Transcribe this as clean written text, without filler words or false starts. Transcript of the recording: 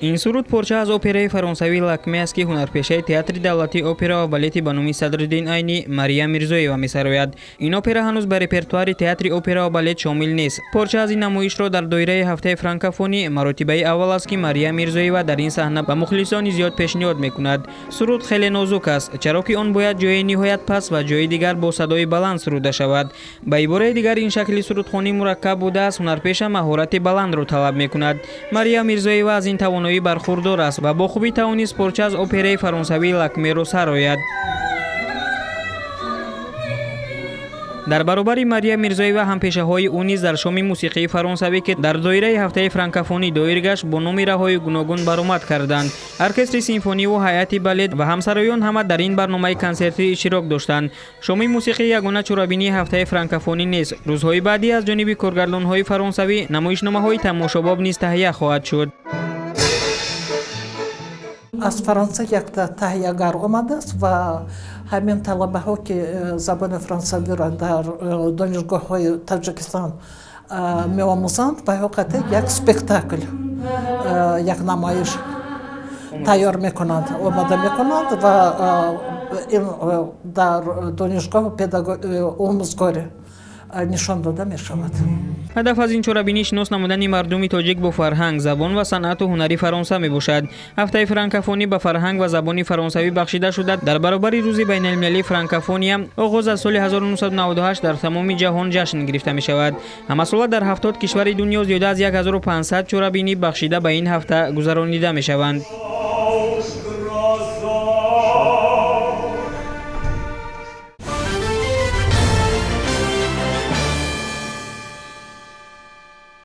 Ин суруд порча аз операи фаронсавии «Лакме» аст, ки ҳунарпешаи Театри давлатии опера ва балети ба номи Садриддин Айнӣ Мария Мирзоева месарояд. Ин опера ҳанӯз ба репертуари Театри опера ва балет шомил нест. Порча аз ин намоишро дар доираи ҳафтаи франкофонӣ маротибаи аввал аст, ки Мария Мирзоева дар ин саҳна ба мухлисони зиёд пешниҳод мекунад. Суруд хеле нозук аст, чаро ки он бояд ҷои ниҳоят паст ва ҷои дигар бо садои баланд суруда шавад. Ба ибораи дигар, ин шакли сурудхонӣ мураккаб будааст, ҳунарпеша маҳорати баландро талаб мекунад. Мария Мирзоева аз ин тавоноӣ бархурдор аст ва бо хубӣ тавонист порча аз операи фаронсавии «Лакмеро» сарояд. Дар баробари Мария Мирзоева ҳампешаҳои ӯ низ дар шоми мусиқии фаронсавӣ, ки дар доираи ҳафтаи франкофонӣ доир гашт, бо номираҳои гуногун баромад карданд. Оркестри симфониву ҳайати балет ва ҳамсароён ҳама дар ин барномаи консертӣ иштирок доштанд. Шоми мусиқӣ ягона чорабинии ҳафтаи франкофонӣ нест. Рӯзҳои баъдӣ аз ҷониби коргардонҳои фаронсавӣ намоишномаҳои тамошобоб низ таҳия хоҳад шуд. Аз Фаронса якта таҳиягар омадааст ва ҳамин талабаҳо, ки забони фаронсавиро дар донишгоҳҳои Тоҷикистон меомӯзанд, ба ҳақиқате як спектакл, як намоиш тайёр мекунанд, омода мекунанд ва ин дар донишгоҳу омӯзгорӣ нишон дода мешавад. Ҳадаф аз ин чорабинӣ шинос намудани мардуми тоҷик бо фарҳанг, забон ва санъату ҳунари Фаронса мебошад. Ҳафтаи франкофонӣ ба фарҳанг ва забони фаронсавӣ бахшида шуда, дар баробари рӯзи байналмилалии франкофония оғоз аз соли 1998 дар тамоми ҷаҳон ҷашн гирифта мешавад. Ҳамасола дар 70 кишвари дунё зиёда аз 1500 чорабинӣ бахшида ба ин ҳафта гузаронида мешаванд.